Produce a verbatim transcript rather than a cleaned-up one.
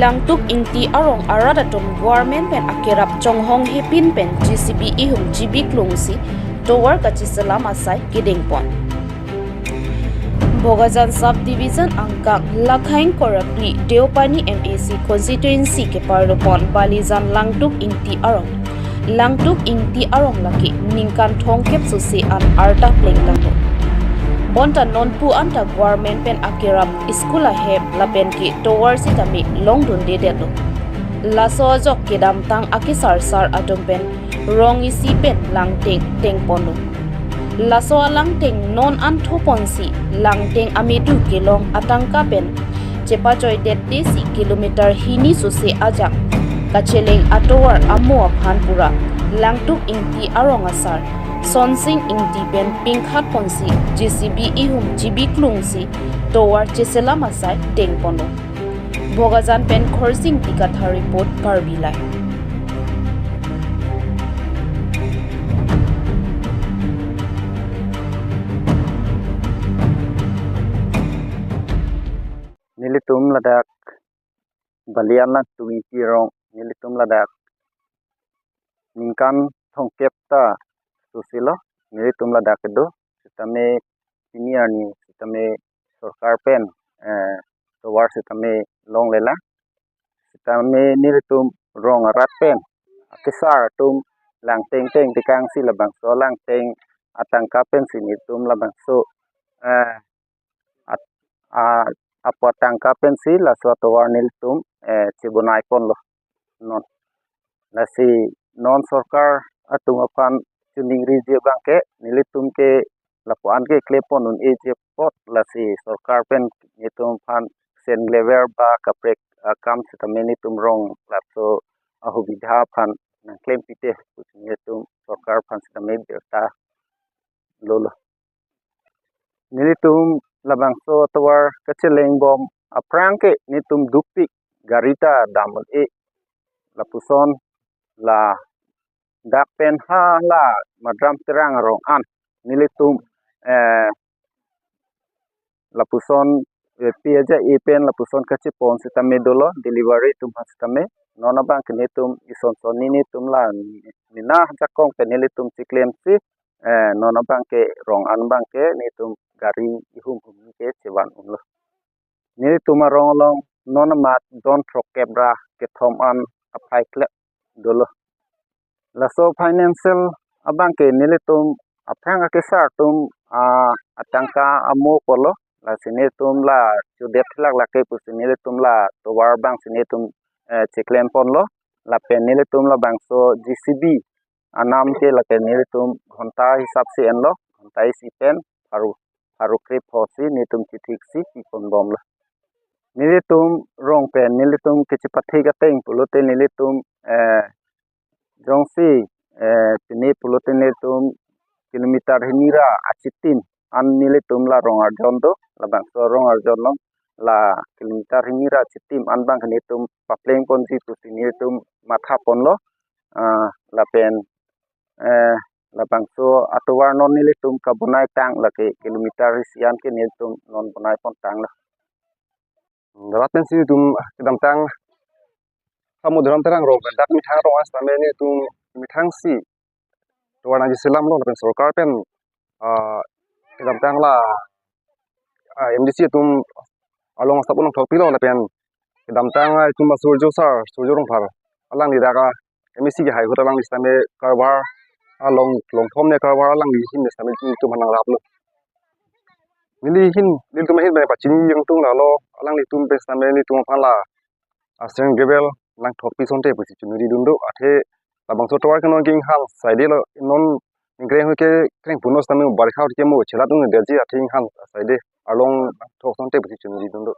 Langtuk Ingti arong arat atum government pen akerap chonghong hepin pen J C B ihum chibi klungsi tovar kacheselam asai kedengpon. Bokajan Subdivision angkang Lakhaing Korapli Deopani M A C constituency keparlopon Balijan Langtuk Ingti arong. Langtuk Ingti arong lake ningkan thomkep sose an arta plengtanglo. Bonta nonpu anta government pen akerap school ahem lapen ke tovar sitame longdundedetlo. Laso ajok kedamtang akesarsar atum pen rong isi pen langteng tengponlo. Laso alangteng non anthoponsi langteng amedu kelong atangka pen chepachoidetdesi kilometer hini sose ajak kacheleng atovar amo aphan pura Langtuk Ingti arong asar Sonsing Ingti pen pingkhatponsi J C B ihum chibi klungsi tovar cheselam asai dengponlo. Bokajan pen Khorsing Dikathar report, Karbi Live. Nelitum ladak Balijan Langtuk Ingti arong, nelitum ladak ningkan thomkep ta soselo nelitum ladak kedo, sitame pini arni sitame sorkar pen, eh, tovar sitame longlelang, sitame nelitum rong arat pen akesar atum langteng teng tekangsi labangso langteng atangka pensi nelitum labangso, eh, at-, a, apo atangka pensi laso atovar nelitum, eh, chebonaiponlo non. Lasi non sorkar atum aphan chiningriji abangke nelitum ke lapu-an ke klepon un-eji apot, lasi sorkar pen nelitum aphan sand gravel ba kaprek akam sitame nelitum rong laso asubidha aphan nangklempite pusi nelitum sorkar aphan sitame birta lolo. Nelitum labangso atovar kachelengbom aphrang ke nelitum dukpik gari ta dam un-e, lapuson ladak pen hala Madram Terang arong an nelitum, eh, lapuson, eh, pi aja e pen lapuson kachepon sitame dolo, delivery atum aphan sitame. Non abangke nelitum ison sonni nelitum la mena jakong pen nelitum cheklemsi, eh, non abangke rong an abangke nelitum gari ihum hum ke chevan unlo. Nelitum arong along non amat don throkkep ra kethom an aphai klep dolo. Laso financial abangke nelitum aphrang akesar atum, ah, atangka amo pulo, lasi nelitum la chodet thilak lake pusi nelitum la tovar abangsi nelitum, eh, cheklemponlo, lapen nelitum labangso J C B anam ke lake nelitum ghonta hisapsi enlo, ghonta isi pen pharo, pharo krephosi nelitum chethiksi piponbomlo. Nelitum rong pen nelitum kachepathik ateng pulote nelitum, eh, jongsi, eh, pini pulote nelitum kilometer hini ra achitim an nelitum la rong arjon do, labangso rong arjon along la kilometer hini ra achitim an abang nelitum paplengponji pusi nelitum mathaponlo, ah, lapen, eh, labangso atovar non nelitum kabonaitang lake kilometer isi an ke nelitum non bonaipontanglo. Rat pensi nelitum kedamtang Samudram Terang arong dak methang arong an sitame nelitum methangsi tovar nangcheselamlo lapen sorkar pen, ah, kedamtang la, ah, M D C atum along asap unang thokpilo lapen kedamtang, ah, itum asurjo sar, Surjo Rongphar, alangli dak a M A C kehai ahut alangli sitame karvar, ah, long, longthom ne karvar alangli ahin ne sitame nelitum aphan nangraplo. Neli ahin, nelitum ahin pen pachini jangtung lalo, alanglitum pen sitame nelitum aphan la, ah, sand gravel nangthokpi sonte pusi choningridun do, athe labangso tovar ke non ke inghan saidelo, non ningkreng ahut ke krengpon sitame barikha ahut ke mo chelat undetji, athe inghan saide, along thok sonte pusi choningridun do.